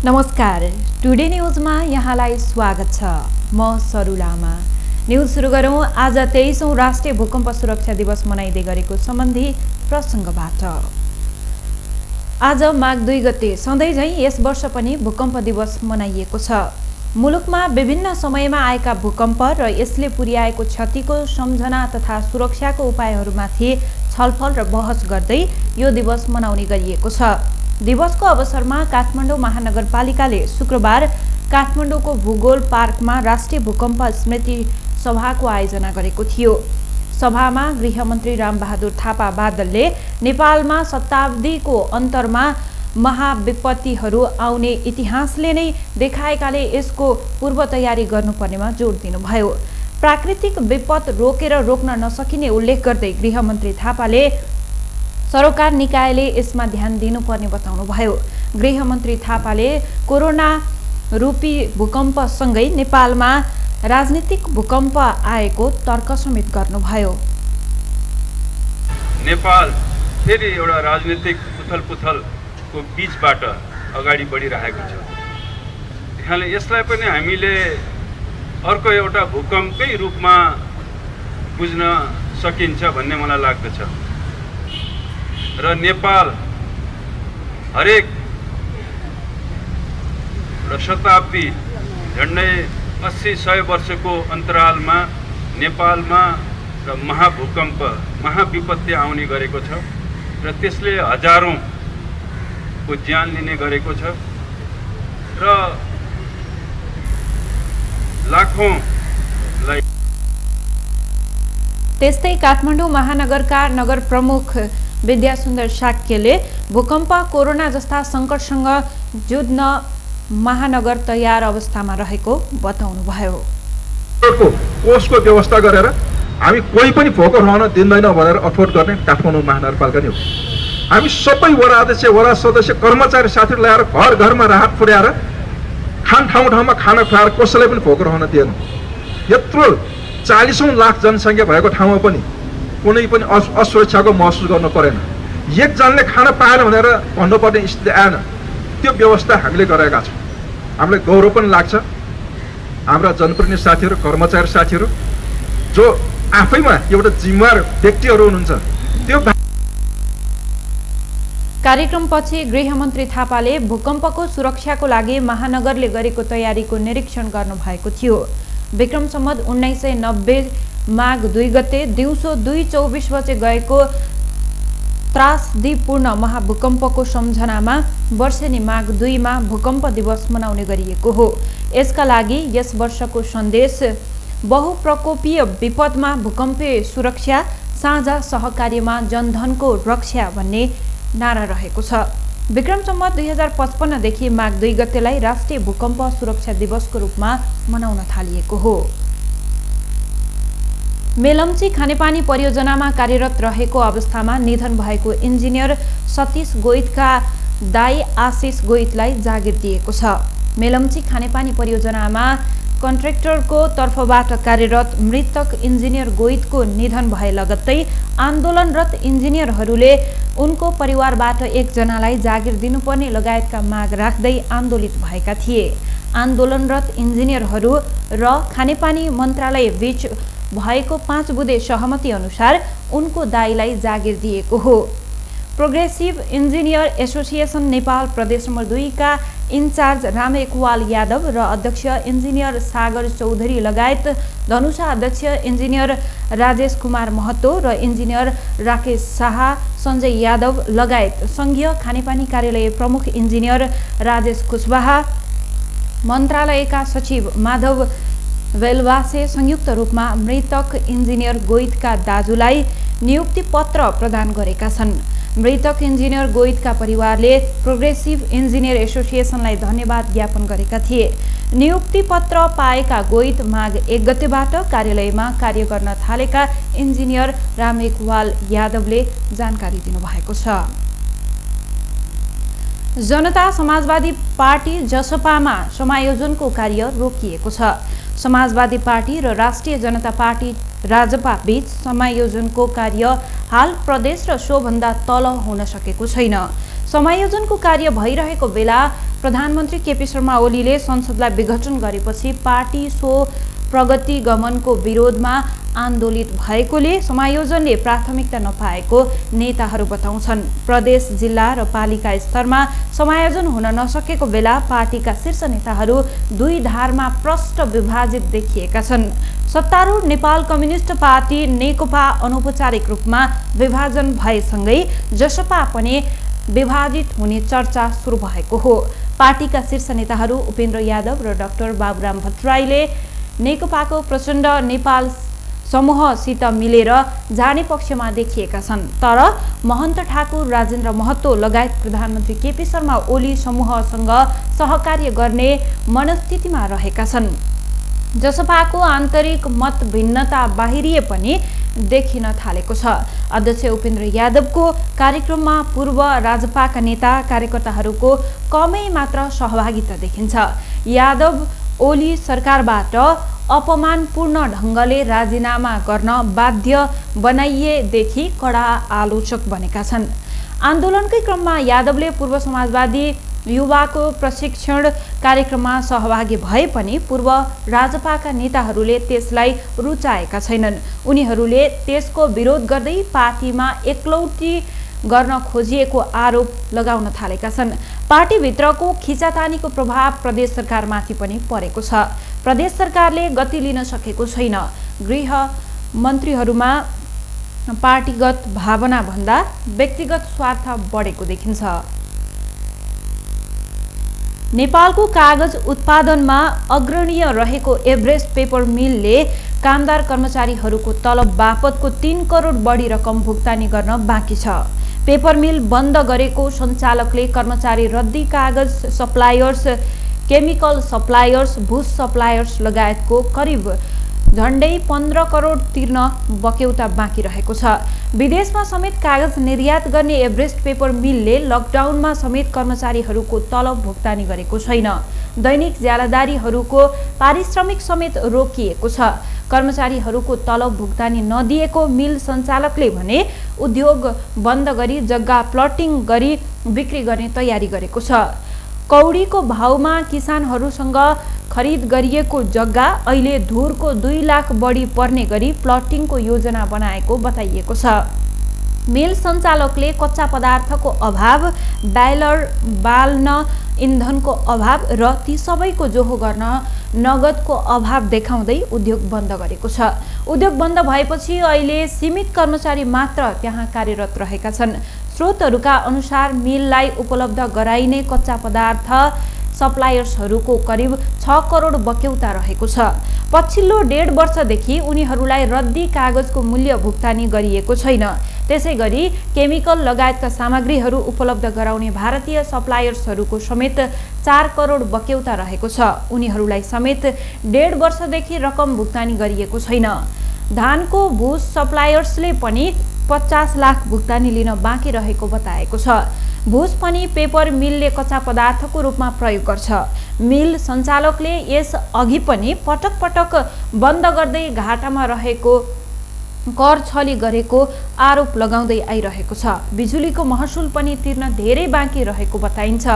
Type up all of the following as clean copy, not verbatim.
नमस्कार, टुडे न्यूजमा यहाँलाई स्वागत छ। म सरु लामा। न्यूज सुरु गरौँ आज 23औं राष्ट्रिय भूकम्प सुरक्षा दिवस मनाइदै गरेको सम्बन्धी प्रसङ्गबाट। आज माघ 2 गते सधैँ झैं यस वर्ष पनि भूकम्प दिवस मनाइएको छ। मुलुकमा विभिन्न समयमा आएका भूकम्प र यसले पुर्याएको क्षतिको सम्झना तथा सुरक्षाको उपायहरूमाथि छलफल र बहस गर्दै यो दिवस मनाउने गरिएको छ। दिवसको अवसरमा काठमाडौँ महानगरपालिकाले शुक्रबार काठमाडौँको भूगोल पार्कमा राष्ट्रिय भूकम्प स्मृति सभाको आयोजना गरेको थियो। सभामा गृहमन्त्री रामबहादुर थापा बादलले नेपालमा शताब्दीको अन्तरमा महाविपत्तिहरू आउने इतिहासले नै देखाएकाले यसको पूर्व तयारी गर्नुपर्नेमा जोड दिनुभयो। प्राकृतिक विपद रोक्न नसकिने उल्लेख गर्दै गृहमन्त्री थापाले सरकार निकायले यसमा ध्यान दिनुपर्ने बताउनुभयो। गृहमन्त्री थापाले कोरोना रूपी भूकम्पसँगै नेपालमा राजनीतिक भूकम्प आएको तर्क समेत गर्नुभयो। नेपाल फेरि एउटा राजनीतिक उथलपुथलको बीचबाट अगाडि बढिरहेको छ। त्यसैले यसलाई पनि हामीले अर्को एउटा भूकम्पकै रूपमा बुझ्न सकिन्छ भन्ने मलाई लाग्दछ। र नेपाल हरेक शताब्दी झन्डै 80-100 वर्षको अन्तरालमा नेपालमा र महाभूकम्प महाविपत्ति आउने गरेको छ र त्यसले हजारौंको ज्यान लिने गरेको छ र लाखौंलाई। त्यस्तै काठमाडौँ महानगरका नगर प्रमुख विद्यासुन्दर साक्यले भूकम्प कोरोना जस्ता सङ्कटसँग जुझ्न महानगर तयार अवस्थामा रहेको बताउनुभयो। कोषको व्यवस्था गरेर हामी कोही पनि फोकर हुन दिँदैन भनेर अठोट गर्ने काठमाडौँ महानगरपालिका नै हो। हामी सबै वडा अध्यक्ष, वडा सदस्य, कर्मचारी साथीहरू ल्याएर घर घरमा राहत पुर्याएर ठाउँमा खाना खुवाएर कसैलाई पनि फोकर हुन दिएन। यत्रो 40औं लाख जनसङ्ख्या भएको ठाउँमा पनि कुनै पनि असुरक्षाको महसुस गर्नु परेन। एकजनाले खाना पाएन भनेर भन्नुपर्ने स्थिति आएन। त्यो व्यवस्था हामीले गरेका छौँ। हामीलाई गौरव पनि लाग्छ। हाम्रा जनप्रतिनिधि साथीहरू, कर्मचारी साथीहरू जो आफैमा एउटा जिम्मेवार व्यक्तिहरू हुनुहुन्छ त्यो। कार्यक्रमपछि गृहमन्त्री थापाले भूकम्पको सुरक्षाको लागि महानगरले गरेको तयारीको निरीक्षण गर्नुभएको थियो। विक्रम सम्वत 1990 माघ 2 गते दिउँसो 2:24 बजे गएको त्रासदीपूर्ण महाभूकम्पको सम्झनामा वर्षेनी माघ 2 मा भूकम्प दिवस मनाउने गरिएको हो। यसका लागि यस वर्षको सन्देश बहुप्रकोपीय विपदमा भूकम्पीय सुरक्षा, साझा सहकार्यमा जनधनको रक्षा भन्ने नारा रहेको छ। विक्रम सम्वत 2055 देखि माघ 2 गतेलाई राष्ट्रिय भूकम्प सुरक्षा दिवसको रूपमा मनाउन थालिएको हो। मेलम्ची खानेपानी परियोजनामा कार्यरत रहेको अवस्थामा निधन भएको इन्जिनियर सतीश गोइतका दाइ आशिष गोइतलाई जागिर दिएको छ। मेलम्ची खानेपानी परियोजनामा कन्ट्र्याक्टरको तर्फबाट कार्यरत मृतक इन्जिनियर गोइतको निधन भए लगत्तै आन्दोलनरत इन्जिनियरहरूले उनको परिवारबाट एकजनालाई जागिर दिनुपर्ने लगायतका माग राख्दै आन्दोलित भएका थिए। आन्दोलनरत इन्जिनियरहरू र खानेपानी मन्त्रालय बीच भएको 5 बुँदे सहमति अनुसार उनको दाइलाई जागिर दिएको हो। प्रोग्रेसिभ इन्जिनियर एसोसिएसन नेपाल प्रदेश नम्बर 2 का इन्चार्ज राम एकवाल यादव र अध्यक्ष इन्जिनियर सागर चौधरी लगायत धनुषा अध्यक्ष इन्जिनियर राजेश कुमार महतो र इन्जिनियर राकेश शाह, सञ्जय यादव लगायत सङ्घीय खानेपानी कार्यालय प्रमुख इन्जिनियर राजेश कुशवाहा, मन्त्रालयका सचिव माधव वेलवासे संयुक्त रूपमा मृतक इन्जिनियर गोइतका दाजुलाई नियुक्ति पत्र प्रदान गरेका छन्। मृतक इन्जिनियर गोइतका परिवारले प्रोग्रेसिभ इन्जिनियर एसोसिएसनलाई धन्यवाद ज्ञापन गरेका थिए। नियुक्ति पत्र पाएका गोइत माघ 1 गतेबाट कार्यालयमा कार्य गर्न थालेका इन्जिनियर राम एकवाल यादवले जानकारी दिनुभएको छ। जनता समाजवादी पार्टी जसपामा समायोजनको कार्य रोकिएको छ। समाजवादी पार्टी र राष्ट्रिय जनता पार्टी राजपा बीच समायोजनको कार्य हाल प्रदेश र सोभन्दा तल हुन सकेको छैन। समायोजनको कार्य भइरहेको बेला प्रधानमन्त्री केपी शर्मा ओलीले संसदलाई विघटन गरेपछि पार्टी सो प्रगति गमनको विरोधमा आन्दोलित भएकोले समायोजनले प्राथमिकता नपाएको नेताहरू बताउँछन्। प्रदेश, जिल्ला र पालिका स्तरमा समायोजन हुन नसकेको बेला पार्टीका शीर्ष नेताहरू दुई धारमा प्रष्ट विभाजित देखिएका छन्। सत्तारूढ नेपाल कम्युनिस्ट पार्टी नेकपा अनौपचारिक रूपमा विभाजन भएसँगै जसपा पनि विभाजित हुने चर्चा सुरु भएको हो। पार्टीका शीर्ष नेताहरू उपेन्द्र यादव र डाक्टर बाबुराम भट्टराईले नेकपाको प्रचण्ड नेपाल समूहसित मिलेर जाने पक्षमा देखिएका छन्। तर महन्त ठाकुर, राजेन्द्र महतो लगायत प्रधानमन्त्री केपी शर्मा ओली समूहसँग सहकार्य गर्ने मनस्थितिमा रहेका छन्। जसपाको आन्तरिक मत भिन्नता बाहिरिए पनि देखिन थालेको छ। अध्यक्ष उपेन्द्र यादवको कार्यक्रममा पूर्व राजपाका नेता कार्यकर्ताहरूको कमै मात्र सहभागिता देखिन्छ। यादव ओली सरकारबाट अपमानपूर्ण ढङ्गले राजीनामा गर्न बाध्य बनाइएदेखि कडा आलोचक बनेका छन्। आन्दोलनकै क्रममा यादवले पूर्व समाजवादी युवाको प्रशिक्षण कार्यक्रममा सहभागी भए पनि पूर्व राजपाका नेताहरूले त्यसलाई रुचाएका छैनन्। उनीहरूले त्यसको विरोध गर्दै पार्टीमा एकलौटी गर्न खोजिएको आरोप लगाउन थालेका छन्। पार्टीभित्रको खिचातानीको प्रभाव प्रदेश सरकारमाथि पनि परेको छ। प्रदेश सरकारले गति लिन सकेको छैन। गृह मन्त्रीहरूमा पार्टीगत भावना भन्दा व्यक्तिगत स्वार्थ बढेको देखिन्छ। नेपालको कागज उत्पादनमा अग्रणीय रहेको एभरेस्ट पेपर मिलले कामदार कर्मचारीहरूको तलब बापतको 3 करोड बढी रकम भुक्तानी गर्न बाँकी छ। पेपर मिल बन्द गरेको सञ्चालकले कर्मचारी रद्दी कागज सप्लायर्स, केमिकल सप्लायर्स, भुस सप्लायर्स लगायतको करिब झण्डै 15 करोड तिर्न बक्यौता बाँकी रहेको छ। विदेशमा समेत कागज निर्यात गर्ने एभरेस्ट पेपर मिलले लकडाउनमा समेत कर्मचारीहरूको तलब भुक्तानी गरेको छैन। दैनिक ज्यालादारीहरूको पारिश्रमिक समेत रोकिएको छ। कर्मचारीहरूको तलब भुक्तानी नदिएको मिल सञ्चालकले भने उद्योग बन्द गरी जग्गा प्लटिङ गरी बिक्री गर्ने तयारी गरेको छ। कौडीको भाउमा किसानहरूसँग खरिद गरिएको जग्गा अहिले धुरको 2 लाख बढी पर्ने गरी प्लटिङको योजना बनाएको बताइएको छ। मिल सञ्चालकले कच्चा पदार्थको अभाव, बायलर बाल्न इन्धनको अभाव र ती सबैको जोहो गर्न नगदको अभाव देखाउँदै उद्योग बन्द गरेको छ। उद्योग बन्द भएपछि अहिले सीमित कर्मचारी मात्र त्यहाँ कार्यरत रहेका छन्। स्रोतहरूका अनुसार मिललाई उपलब्ध गराइने कच्चा पदार्थ सप्लायर्सहरूको करिब 6 करोड बक्यौता रहेको छ। पछिल्लो 1.5 वर्षदेखि उनीहरूलाई रद्दी कागजको मूल्य भुक्तानी गरिएको छैन। त्यसैगरी केमिकल लगायतका सामग्रीहरू उपलब्ध गराउने भारतीय सप्लायर्सहरूको समेत 4 करोड बक्यौता रहेको छ। उनीहरूलाई समेत 1.5 वर्षदेखि रकम भुक्तानी गरिएको छैन। धानको भुस सप्लायर्सले पनि 50 लाख भुक्तानी लिन बाँकी रहेको बताएको छ। भुस पनि पेपर मिलले कच्चा पदार्थको रूपमा प्रयोग गर्छ। मिल सञ्चालकले यस अघि पनि पटक पटक बन्द गर्दै घाटामा रहेको कर छली गरेको आरोप लगाउँदै आइरहेको छ। बिजुलीको महसुल पनि तिर्न धेरै बाँकी रहेको बताइन्छ।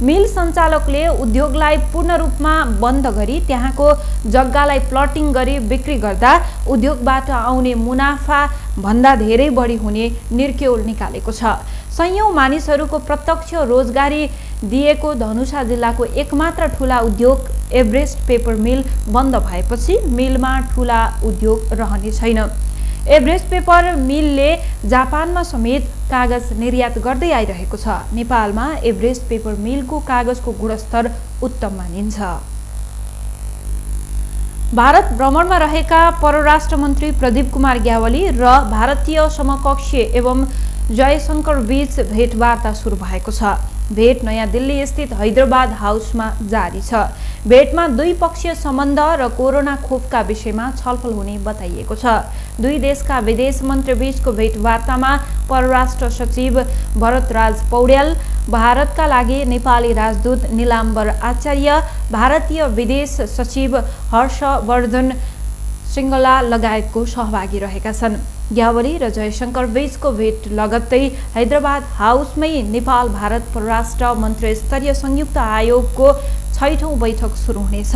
मिल सञ्चालकले उद्योगलाई पूर्ण रूपमा बन्द गरी त्यहाँको जग्गालाई प्लटिङ गरी बिक्री गर्दा उद्योगबाट आउने मुनाफा भन्दा धेरै बढी हुने निर्क्युल निकालेको छ। सयौं मानिसहरूको प्रत्यक्ष रोजगारी दिएको धनुषा जिल्लाको एकमात्र ठूला उद्योग एभरेस्ट पेपर मिल बन्द भएपछि मिलमा ठूला उद्योग रहने छैन। एभरेस्ट पेपर मिलले जापानमा समेत कागज निर्यात गर्दै आइरहेको छ। नेपालमा एभरेस्ट पेपर मिलको कागजको गुणस्तर उत्तम मानिन्छ। भारत भ्रमणमा रहेका परराष्ट्र मन्त्री प्रदीप कुमार ग्यावाली र भारतीय समकक्षीय एवं जयशंकर बीच भेटवार्ता सुरु भएको छ। भेट नयाँ दिल्ली स्थित हैदराबाद हाउसमा जारी छ। भेटमा द्विपक्षीय सम्बन्ध र कोरोना खोपका विषयमा छलफल हुने बताइएको छ। दुई देशका विदेश मन्त्री बीचको भेटवार्तामा परराष्ट्र सचिव भरतराज पौड्याल, भारतका लागि नेपाली राजदूत निलाम्बर आचार्य, भारतीय विदेश सचिव हर्षवर्धन श्रृङ्खला लगायतको सहभागी रहेका छन्। ग्यावाली र जयशंकर बीचको भेट लगत्तै हैदराबाद हाउसमै नेपाल भारत परराष्ट्र मन्त्री स्तरीय संयुक्त आयोगको 6औं बैठक सुरु हुनेछ।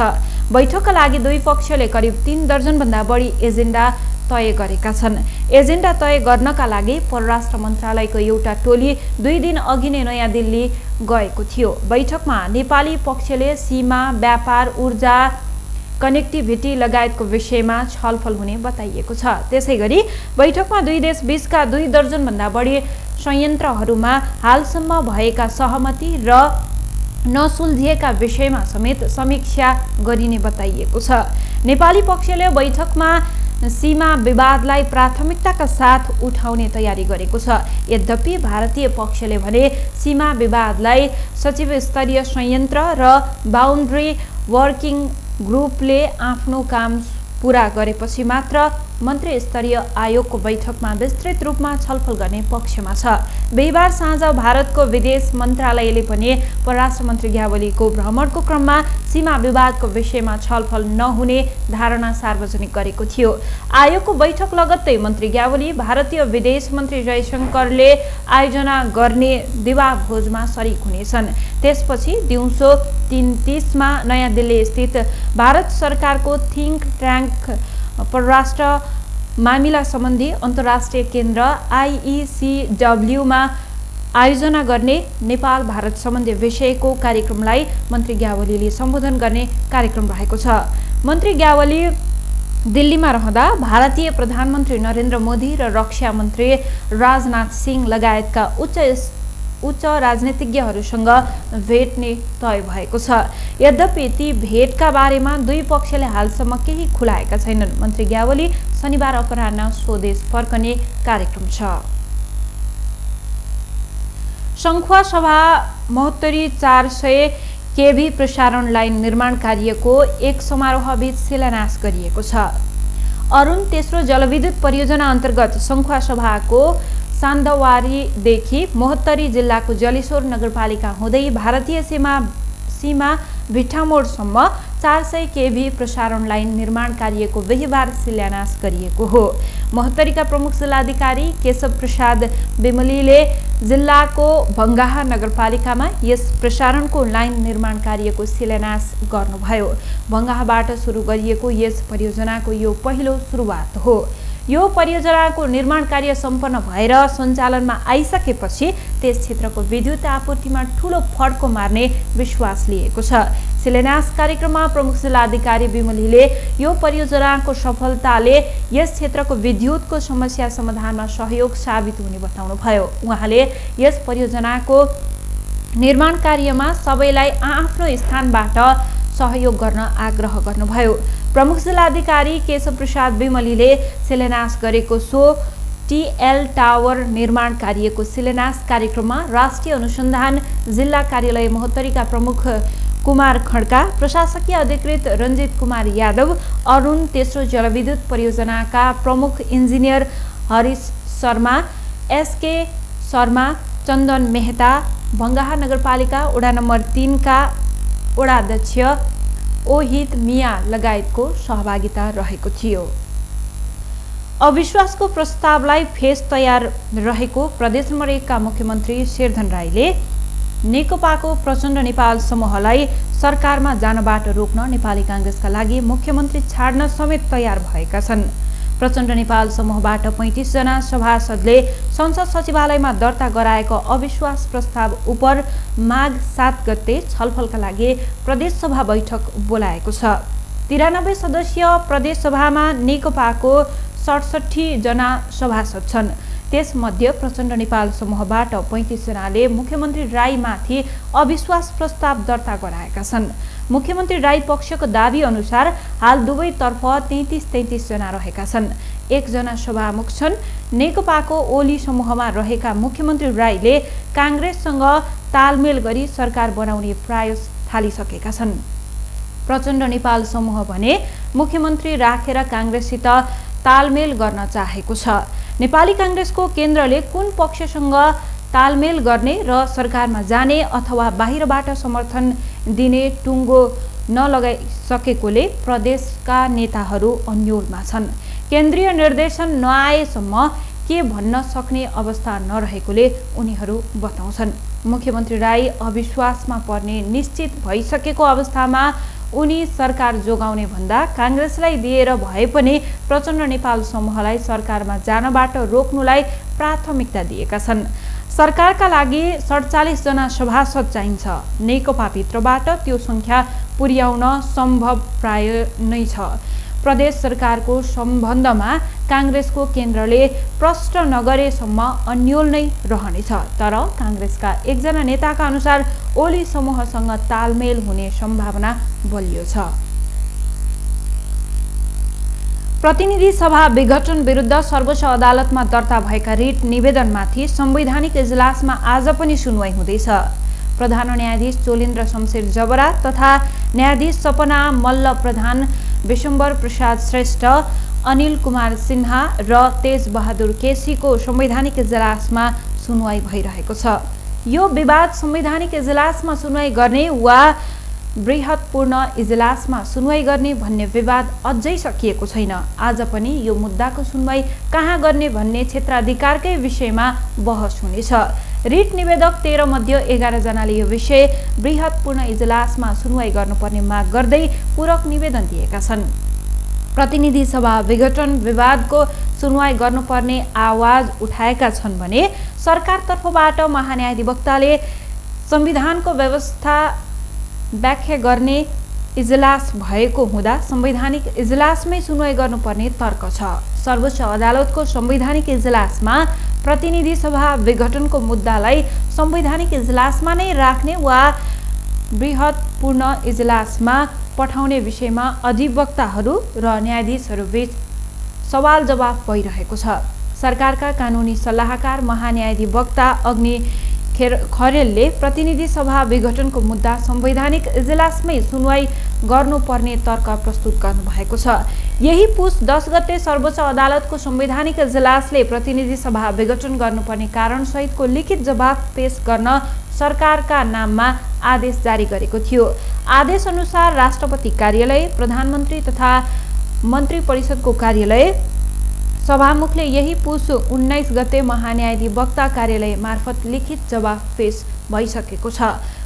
बैठकका लागि दुई पक्षले करिब 3 दर्जनभन्दा बढी एजेन्डा तय गरेका छन्। एजेन्डा तय गर्नका लागि परराष्ट्र मन्त्रालयको एउटा टोली 2 दिन अघि नै नयाँ दिल्ली गएको थियो। बैठकमा नेपाली पक्षले सीमा, व्यापार, ऊर्जा, कनेक्टिभिटी लगायतको विषयमा छलफल हुने बताइएको छ। त्यसैगरी बैठकमा दुई देश बीचका 2 दर्जनभन्दा बढी संयन्त्रहरूमा हालसम्म भएका सहमति र नसुल्झिएका विषयमा समेत समीक्षा गरिने बताइएको छ। नेपाली पक्षले बैठकमा सीमा विवादलाई प्राथमिकताका साथ उठाउने तयारी गरेको छ। यद्यपि भारतीय पक्षले भने सीमा विवादलाई सचिव स्तरीय संयन्त्र र बाउन्ड्री वर्किङ ग्रुपले आफ्नो काम पूरा गरेपछि मात्र मन्त्री स्तरीय आयोगको बैठकमा विस्तृत रूपमा छलफल गर्ने पक्षमा छ। बिहिबार साँझ भारतको विदेश मन्त्रालयले पनि परराष्ट्र मन्त्री ग्यावालीको भ्रमणको क्रममा सीमा विवादको विषयमा छलफल नहुने धारणा सार्वजनिक गरेको थियो। आयोगको बैठक लगत्तै मन्त्री ग्यावाली भारतीय विदेश मन्त्री जयशंकरले आयोजना गर्ने दिवा भोजमा सरिक हुनेछन्। त्यसपछि दिउँसो 3:30 मा नयाँ दिल्ली स्थित भारत सरकारको थिङ्क ट्याङ्क परराष्ट्र मामिला सम्बन्धी अन्तर्राष्ट्रिय केन्द्र IECW मा आयोजना गर्ने नेपाल भारत सम्बन्धी विषयको कार्यक्रमलाई मन्त्री ग्यावालीले सम्बोधन गर्ने कार्यक्रम रहेको छ। मन्त्री ग्यावाली दिल्लीमा रहँदा भारतीय प्रधानमन्त्री नरेन्द्र मोदी र रक्षा मन्त्री राजनाथ सिंह लगायतका उच्च राजनीतिज्ञहरूसँग भेट्ने तय भएको छ। यद्यपि ती भेटका बारेमा दुई पक्षले हालसम्म केही खुलाएका छैनन्। मन्त्री ग्यावाली शनिबार अपराह्न स्वदेश फर्कने कार्यक्रम छ। सङ्खुवा सभा महोत्तरी 400 केभी प्रसारण लाइन निर्माण कार्यको एक समारोहबीच शिलान्यास गरिएको छ। अरुण तेस्रो जलविद्युत परियोजना अन्तर्गत सङ्खुवा सभाको सान्दवारीदेखि मोहत्तरी जिल्लाको जलेश्वर नगरपालिका हुँदै भारतीय सीमा भिट्टामोडसम्म 400 केभी प्रसारण लाइन निर्माण कार्यको बिहिबार शिलान्यास गरिएको हो। मोहत्तरीका प्रमुख जिल्लाधिकारी केशव प्रसाद बिमलीले जिल्लाको भङ्गाहा नगरपालिकामा यस प्रसारणको लाइन निर्माण कार्यको शिलान्यास गर्नुभयो। भङ्गाहाबाट सुरु गरिएको यस परियोजनाको यो पहिलो सुरुवात हो। यो परियोजनाको निर्माण कार्य सम्पन्न भएर सञ्चालनमा आइसकेपछि त्यस क्षेत्रको विद्युत आपूर्तिमा ठूलो फड्को मार्ने विश्वास लिएको छ। शिलान्यास कार्यक्रममा प्रमुख जिल्लाधिकारी बिमलीले यो परियोजनाको सफलताले यस क्षेत्रको विद्युतको समस्या समाधानमा सहयोग साबित हुने बताउनुभयो। उहाँले यस परियोजनाको निर्माण कार्यमा सबैलाई आफ्नो स्थानबाट सहयोग गर्न आग्रह गर्नुभयो। प्रमुख जिल्लाधिकारी केशव प्रसाद बिमलीले शिलान्यास गरेको सो टिएल टावर निर्माण कार्यको शिलान्यास कार्यक्रममा राष्ट्रिय अनुसन्धान जिल्ला कार्यालय महोत्तरीका प्रमुख कुमार खड्का, प्रशासकीय अधिकृत रञ्जित कुमार यादव, अरुण तेस्रो जलविद्युत परियोजनाका प्रमुख इन्जिनियर हरिश शर्मा, एसके शर्मा, चन्दन मेहता, भङ्गाहा नगरपालिका वडा नम्बर 3 का वडाध्यक्ष ओहित मिया लगायतको सहभागिता रहेको थियो। अविश्वासको प्रस्तावलाई फेस तयार रहेको प्रदेश नम्बर 1 का मुख्यमन्त्री शेरधन राईले नेकपाको प्रचण्ड नेपाल समूहलाई सरकारमा जानबाट रोक्न नेपाली कांग्रेसका लागि मुख्यमन्त्री छाड्न समेत तयार भएका छन्। प्रचण्ड नेपाल समूहबाट 35 जना सभासदले संसद सचिवालयमा दर्ता गराएको अविश्वास प्रस्ताव उप माघ 7 गते छलफलका लागि प्रदेश सभा बैठक बोलाएको छ। 93 सदस्यीय प्रदेश सभामा नेकपाको 67 जना सभासद छन्। त्यसमध्ये प्रचण्ड नेपाल समूहबाट 35 जनाले मुख्यमन्त्री राईमाथि अविश्वास प्रस्ताव दर्ता गराएका छन्। मुख्यमन्त्री राई पक्षको दाबी अनुसार हाल दुवैतर्फ 33 जना रहेका छन्। 1 जना सभामुख छन्। नेकपाको ओली समूहमा रहेका मुख्यमन्त्री राईले कांग्रेससँग तालमेल गरी सरकार बनाउने प्रयास थालिसकेका छन्। प्रचण्ड नेपाल समूह भने मुख्यमन्त्री राखेर कांग्रेससित तालमेल गर्न चाहेको छ। नेपाली कांग्रेसको केन्द्रले कुन पक्षसँग तालमेल गर्ने र सरकारमा जाने अथवा बाहिरबाट समर्थन दिने टुङ्गो नलगाइसकेकोले प्रदेशका नेताहरू अन्योलमा छन्। केन्द्रीय निर्देशन नआएसम्म के भन्न सक्ने अवस्था नरहेकोले उनीहरू बताउँछन्। मुख्यमन्त्री राई अविश्वासमा पर्ने निश्चित भइसकेको अवस्थामा उनी सरकार जोगाउने भन्दा काङ्ग्रेसलाई दिएर भए पनि प्रचण्ड नेपाल समूहलाई सरकारमा जानबाट रोक्नुलाई प्राथमिकता दिएका छन्। सरकारका लागि 47 जना सभासद चाहिन्छ। नेकपाभित्रबाट त्यो संख्या पुर्याउन सम्भव प्राय नै छ। प्रदेश सरकारको सम्बन्धमा काङ्ग्रेसको केन्द्रले प्रश्न नगरेसम्म अन्योल नै रहनेछ। तर काङ्ग्रेसका एकजना नेताका अनुसार ओली समूहसँग तालमेल हुने सम्भावना बलियो छ। प्रतिनिधि सभा विघटन विरुद्ध सर्वोच्च अदालतमा दर्ता भएका रिट निवेदनमाथि संवैधानिक इजलासमा आज पनि सुनवाई हुँदैछ। प्रधान न्यायाधीश चोलेन्द्र शमशेर जबरा तथा न्यायाधीश सपना मल्ल प्रधान, विशम्बर प्रसाद श्रेष्ठ, अनिल कुमार सिन्हा र तेज बहादुर केसीको संवैधानिक इजलासमा सुनवाई भइरहेको छ। यो विवाद संवैधानिक इजलासमा सुनवाई गर्ने वा बृहत्पूर्ण इजलासमा सुनवाई गर्ने भन्ने विवाद अझै सकिएको छैन। आज पनि यो मुद्दाको सुनवाई कहाँ गर्ने भन्ने क्षेत्राधिकारकै विषयमा बहस हुनेछ। रिट निवेदक 13 मध्ये 11 जनाले यो विषय बृहत्पूर्ण इजलासमा सुनवाई गर्नुपर्ने माग गर्दै पूरक निवेदन दिएका छन्। प्रतिनिधि सभा विघटन विवादको सुनवाई गर्नुपर्ने आवाज उठाएका छन् भने सरकारतर्फबाट महान्यायाधिवक्ताले संविधानको व्यवस्था व्याख्या गर्ने इजलास भएको हुँदा संवैधानिक इजलासमै सुनवाई गर्नुपर्ने तर्क छ। सर्वोच्च अदालतको संवैधानिक इजलासमा प्रतिनिधि सभा विघटनको मुद्दालाई संवैधानिक इजलासमा नै राख्ने वा बृहत्पूर्ण इजलासमा पठाउने विषयमा अधिवक्ताहरू र न्यायाधीशहरू बीच सवाल जवाफ भइरहेको छ। सरकारका कानुनी सल्लाहकार महान्यायाधिवक्ता अग्नि खरेलले प्रतिनिधि सभा विघटनको मुद्दा संवैधानिक इजलासमै सुनवाई गर्नुपर्ने तर्क प्रस्तुत गर्नुभएको छ। यही पुस 10 गते सर्वोच्च अदालतको संवैधानिक इजलासले प्रतिनिधि सभा विघटन गर्नुपर्ने कारण सहितको लिखित जवाफ पेश गर्न सरकारका नाममा आदेश जारी गरेको थियो। आदेश अनुसार राष्ट्रपति कार्यालय, प्रधानमन्त्री तथा मन्त्री परिषदको कार्यालय, सभामुखले यही पुस 19 गते महान्यायाधिवक्ता कार्यालय मार्फत लिखित जवाफ पेश भइसकेको छ।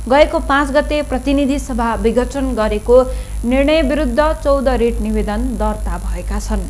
गएको 5 गते प्रतिनिधि सभा विघटन गरेको निर्णय विरुद्ध 14 रिट निवेदन दर्ता भएका छन्।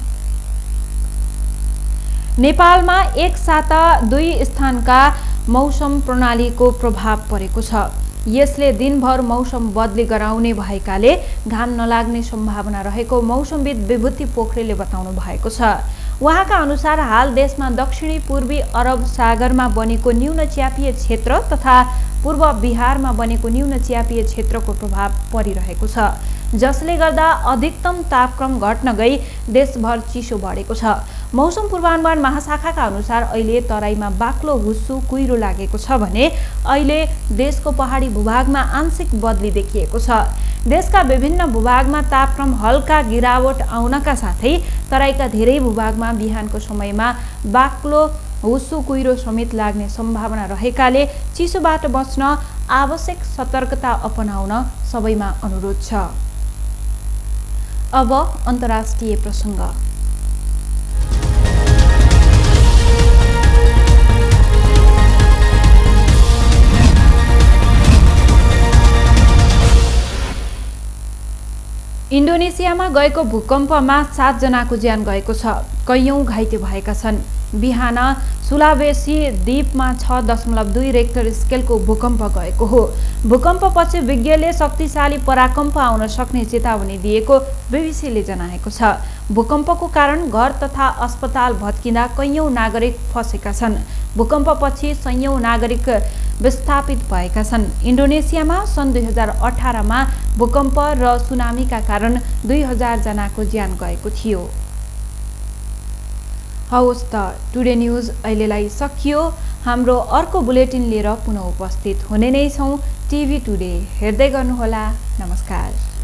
नेपालमा एक साता 2 स्थानका मौसम प्रणालीको प्रभाव परेको छ। यसले दिनभर मौसम बदली गराउने भएकाले घाम नलाग्ने सम्भावना रहेको मौसमविद विभूति पोखरेलले बताउनु भएको छ। उहाँका अनुसार हाल देशमा दक्षिणी पूर्वी अरब सागरमा बनेको न्यून च्यापीय क्षेत्र तथा पूर्व बिहारमा बनेको न्यून च्यापीय क्षेत्रको प्रभाव परिरहेको छ, जसले गर्दा अधिकतम तापक्रम घट्न गई देशभर चिसो बढेको छ। मौसम पूर्वानुमान महाशाखाका अनुसार अहिले तराईमा बाक्लो हुस्सु कुहिरो लागेको छ भने अहिले देशको पहाडी भूभागमा आंशिक बदली देखिएको छ। देशका विभिन्न भूभागमा तापक्रम हल्का गिरावट आउनका साथै तराईका धेरै भूभागमा बिहानको समयमा बाक्लो हुस्सु कुहिरो समेत लाग्ने सम्भावना रहेकाले चिसोबाट बच्न आवश्यक सतर्कता अपनाउन सबैमा अनुरोध छ। अब अन्तर्राष्ट्रिय प्रसङ्ग। इन्डोनेसियामा गएको भूकम्पमा 7 जनाको ज्यान गएको छ, कैयौं घाइते भएका छन्। बिहान सुलावेसी द्वीपमा 6.2 रेक्टर स्केलको भूकम्प गएको हो। भूकम्पपछि विज्ञले शक्तिशाली पराकम्प आउन सक्ने चेतावनी दिएको बीबीसीले जनाएको छ। भूकम्पको कारण घर तथा अस्पताल भत्किँदा कैयौं नागरिक फँसेका छन्। भूकम्पपछि सयौं नागरिक विस्थापित भएका छन्। इन्डोनेसियामा सन् 2018 मा भूकम्प र सुनामीका कारण 2000 जनाको ज्यान गएको थियो। हवस् त, टुडे न्युज अहिलेलाई सकियो। हाम्रो अर्को बुलेटिन लिएर पुनः उपस्थित हुने नै छौँ। टिभी टुडे हेर्दै गर्नुहोला। नमस्कार।